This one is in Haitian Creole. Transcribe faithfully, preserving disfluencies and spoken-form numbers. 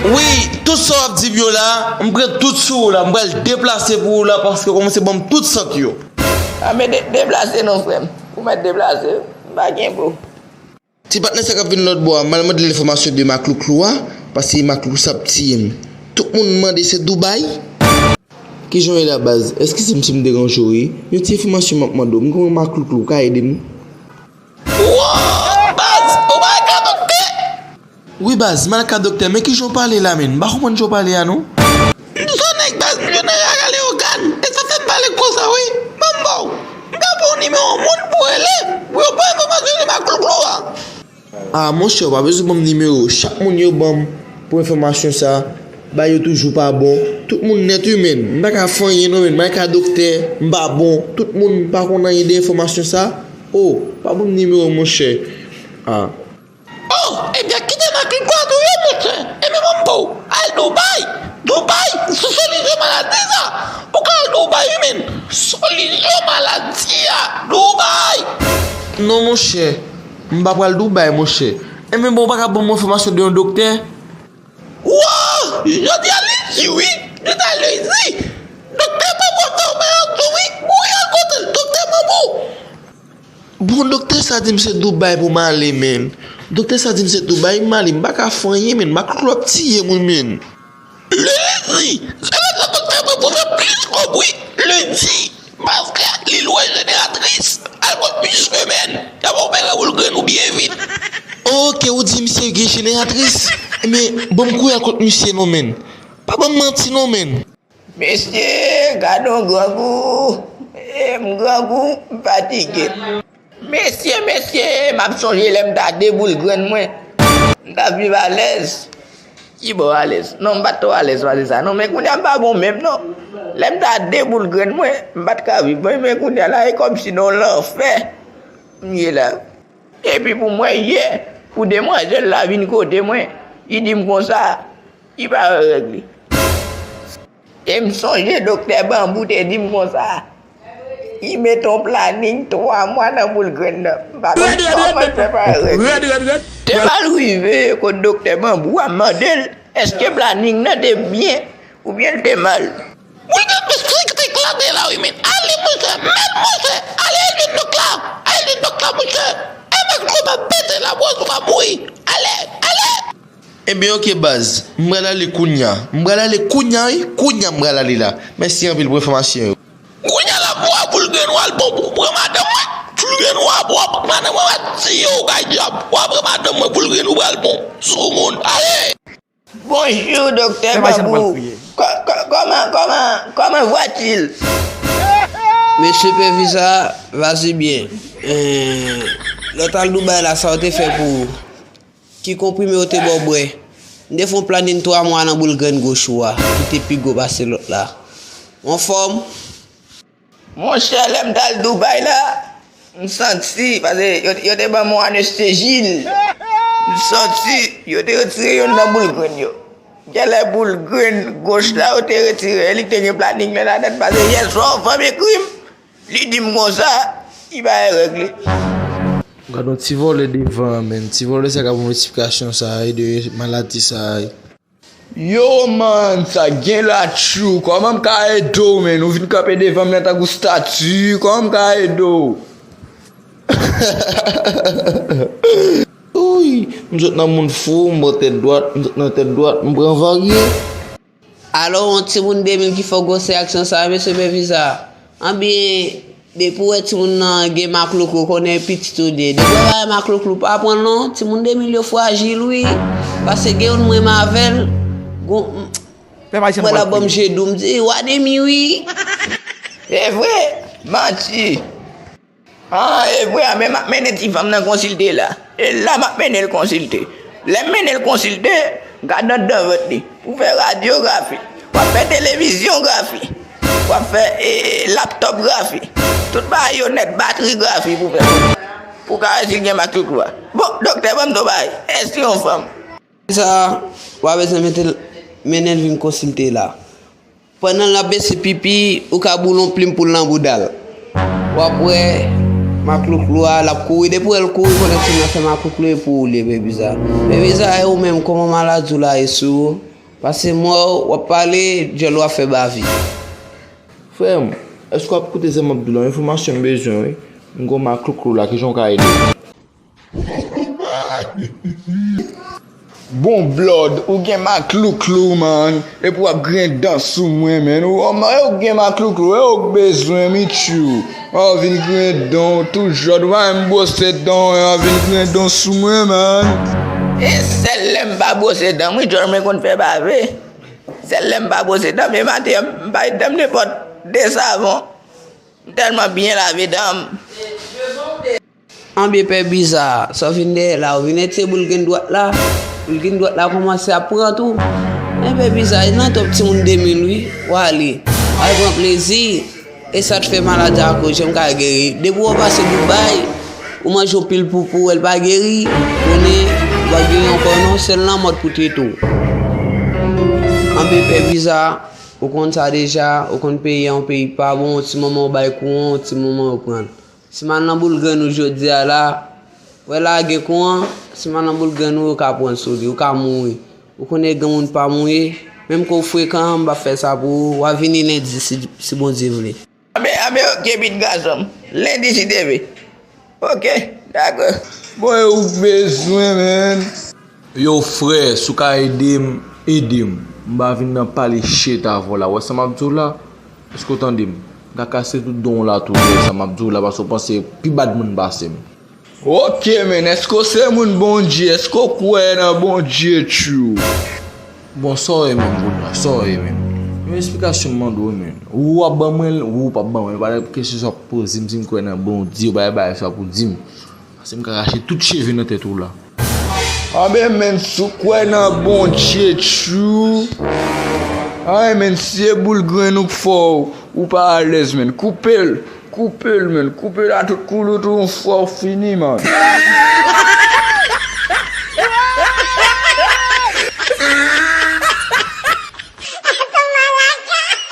Wi, tout sa w ap di m yo la, m pran tout sou ou la, m pral deplase pou ou la, paske w kòmanse ban m tout sant yo. A, men de-, deplase non, frè m. Ou mèt deplase, m pa gen pou. Ti patnè sa k ap vin lòt bò a, m al mande l enfòmasyon de Maklouklou a, paske Maklouklou sa ap tiye m. Tout moun mande se Dubai? Kijan w ye la, baz? Eskize m si m deranje w, wi. Yon ti enfòmasyon m ap mande w. M gen yon Maklouklou, ou ka ede m? Wow, baz, ou pa ka doktè? Wi, baz, m al ka doktè, men kijan w pale la, menn? M pa konprann jan w pale a, non. M se yon nèg, baz, m jwenn nan Rara Leyogàn, e sa fè m pale konsa, wi. Ban m ba w. M ka ba w nimewo moun pou w rele, pou yo ba w enfòmasyon sou Maklouklou a. Ah, monchè, w pa bezwen ban m nimewo. Chak moun yo ban m pou enfòmasyon sa, bagay yo toujou pa bon. Tout moun nèt, wi, menn. M pa ka fè anyen, non, menn. M al ka doktè, m pa bon. Tout moun pa konn anyen de enfòmasyon sa. Oh, pa ban m nimewo, monchè. Ah. Oh, ebyen, kite Maklouklou a tou, wi, monchè. Ebyen, ban m ba w. Al Dubai. Dubai, sou solisyon maladi sa. Ou ka al Dubai, wi, menn. Solisyon maladi a. Dubai. Non, monchè. M pa pral Dubai, monchè. Enben, bon, ou pa ka ban m enfòmasyon de yon doktè? Wow! Jodi a li di wi. Jodi a li di. Doktè Manbo ap fè w mal tou wi. Ou al kote l, Doktè Manbo? Bon, doktè sa di m se Dubai pou m ale, menn. Doktè sa di m se Dubai m ale. M pa ka fè anyen, menn. Maklouklou ap tiye m wi, menn. Ledi, se lè sa doktè mwen pou fè plis kòb wi. Ledi, paske li lwe jeneratris, al pran misye menn, y ap opere boul grenn ou byen vit. Oke, ou di misye gen jeneratris? Men, ban m kouri al kot misye non, menn. Pa ban m manti non, menn. Mesye, gade yon grangou. E, m grangou, m fatige. Mesye, mesye, m ap sonje lè m ta de boul grenn mwen. M t ap viv alèz. Kibò alèz? Non, m pa t twò alèz pase sa non, men kounye a m pa bon menm non. Lè m ta de boul grenn mwen, m pa t ka viv. Mwen, men kounye a la, e kòmsi nan yon lanfè m ye la. Epi pou mwen, yè, pou demwazèl la vin kote mwen, li di m konsa, li pa wè règ li. E m sonje doktè Banbou te di m konsa, li mete yon planin twa mwa nan boul grenn nan. M pa konn kòman l fè pa règle. Te m al rive kot doktè Banbou a, m mande l, èske planin nan te byen oubyen l te mal? Boul grenn nan strik te eklate la wi, men. Ale, monchè, men, monchè, ale jwenn doktè la, ale jwenn doktè la, monchè. E Maklouklou pa pete la, bwòs ou pa mouri. Ale, ale. Ebyen, oke, baz. M pral ale kounya. M pral ale kounya, wi. Kounya, m pral ale la. Mèsi anpil pou enfòmasyon yo. Kounya la, pou w a boul grenn ou al bon, pou w pran madanm mwen. Boul grenn ou a, pou w a pran madanm mwen, w a tiye w, kay dyab. W a pran madanm mwen, boul grenn ou pral bon. Sou moun. Ale! Bonjou, Doktè Banbou. Kò-, kò-, kòman, kòman, kòman va-t-il? Mesye Pèvisa, va-t-il bien? Eh, lè w t al Dubai la, sa w te fè pou ou? Ki konprime yo te ba w bwè? M te fè yon planin twa mwa nan boul grenn goch ou a, ki te pi gwo pase lòt la. Ou anfòm? Monchè, lè m t al Dubai la, m santi, paske yo, yo te ban m yon anestezi, m santi yo te retire youn nan boul grenn yo. Genlè boul grenn goch la yo te retire, e li te gen planin men ladan, paske yè swa yon fanm ekri m, li di m konsa, li pa wè règ li. Gad yon ti vòlè devan an, menn. Ti vòlè sa k ap ban m esplikasyon sa a, e de maladi sa a. Yo, man, sa gen la tjou. Kòman m ka ede w, menn? Ou vin kanpe devan m nan tankou stati. Kòman m ka ede w? Uy, m sot nan moun fou, m pran tèt dwat, m sot nan tèt dwat, m pran varye. Alò, yon timoun de mil ki fè w gwosè aksyon sa a, mesye Pèvisa? Anben, depi w wè timoun nan gen maklouklou, konnen pitit ou li ye. Depi w wè maklouklou, pa pran l non. Timoun de mil yo frajil, wi. Paske gen youn m renmen avè l. Gon, m wè l ap ban m je dou, m di, "Wa de mi, wi." Se vre? Manti. Ah, e vre a, men m ap mennen ti fanm nan konsilte la. E la m ap mennen l konsilte. Lè m mennen l konsilte, gad anndan vant li. Pou fè radyografi. W ap fè televizyografi. W ap fè, e, laptòpgrafi. Tout bagay yo nèt, batrigrafi pou fè. Pou w ka wè si l gen maklouklou a. Bon, doktè, ban m di w bagay. Èske yon fanm? Sa, w a bezwen mete l, mennen l vin konsilte la. Pandan l ap bese pipi, ou ka boule yon plim pou l nan bouda l. W ap wè maklouklou a, l ap kouri. Depi w wè l kouri, konnen timoun nan fè maklouklou, e pou ou li ye, Pèvisa. Pèvisa, e ou menm, kòman maladi w la ye sou ou? Pase mò w ap pale, djòl w ap fè bavi. Frè m, èske w ap koute sa m ap di w la? Enfòmasyon m bezwen, wi. M gon maklouklou la, kijan w ka ede m? Bon, Blood, ou gen maklouklou, man. Epi w ap griyen dan sou mwen, man. Ou, ou, ou gen maklouklou, e ou k bezwen, mi tchou. Ou vin griyen dan, tou jòd, ou pa menm bwose dan, ou vin griyen dan sou mwen, man. E sèl lè m pa bwose dan m, wi, djòl mwen konn fè bave. Sèl lè m pa bwose dan m, e maten an, m pa met dan m nenpòt de savon. M tèlman byen lave dan m. Anben pè Biza, sa w vin dèyè la, ou vin èt se boul grenn dwat la. Boul grenn dwat la kòmanse ap pran tou. Men pè Biza, e nan twòp timoun de mil wi, w ale. Al pran plezi. E sa t fè maladi a koz, jan m ka geri. Depi w pase Dubai, ou manje yon pil poupou, wè l pa geri, konnen ou pa geri ankò non, sèl lanmò t pou te tou. Anben pè Biza, ou konn sa deja, ou konn peyi a yon peyi pa bon, yon ti moman ou bay kouran, yon ti moman ou pran l. Si m al nan boul grenn ou jodi a la, wè la gen kouran, si m al nan boul grenn ou, ou ka pran sou li, ou ka mouri. Ou konnen granmoun pa mouri, menm ke w frekan, m p ap fè sa pou ou, w a vini lendi si, si Bondye vle. Anben, anben, oke, pitit gason m. Lendi si Dye vle. Oke, dakò. Bon, e ou k bezwen, man. Yo, frè, si w ka ede m, ede m. M pa vin nan pale shit avè w la. Wè sa m ap di w la? Èske w tande m? M ka kase tout dan w la tou, frè, sa m ap di w la, paske w panse pi bad moun pase m. Oke, man, èske w se moun Bondye? Èske w kwè nan Bondye, tchou? Bon, sa w ye menm, Bondye? Sa w ye menm? Yon esplikasyon m mande w, menm. Ou ap ban mwen l, ou p ap ban mwen l. Pa gen kesyon sa w ap poze m si m kwè nan Bondye, ou pa gen bagay sa w pou di m. Paske m ka rache tout cheve nan tèt ou la. Anben, menm si w kwè nan Bondye, tchou. Ay, menm si e boul grenn ou k fè w, ou pa alèz, menm. Koupe l. Koupe l, menm. Koupe l a tout koulou tou, yon fwa w fini, man.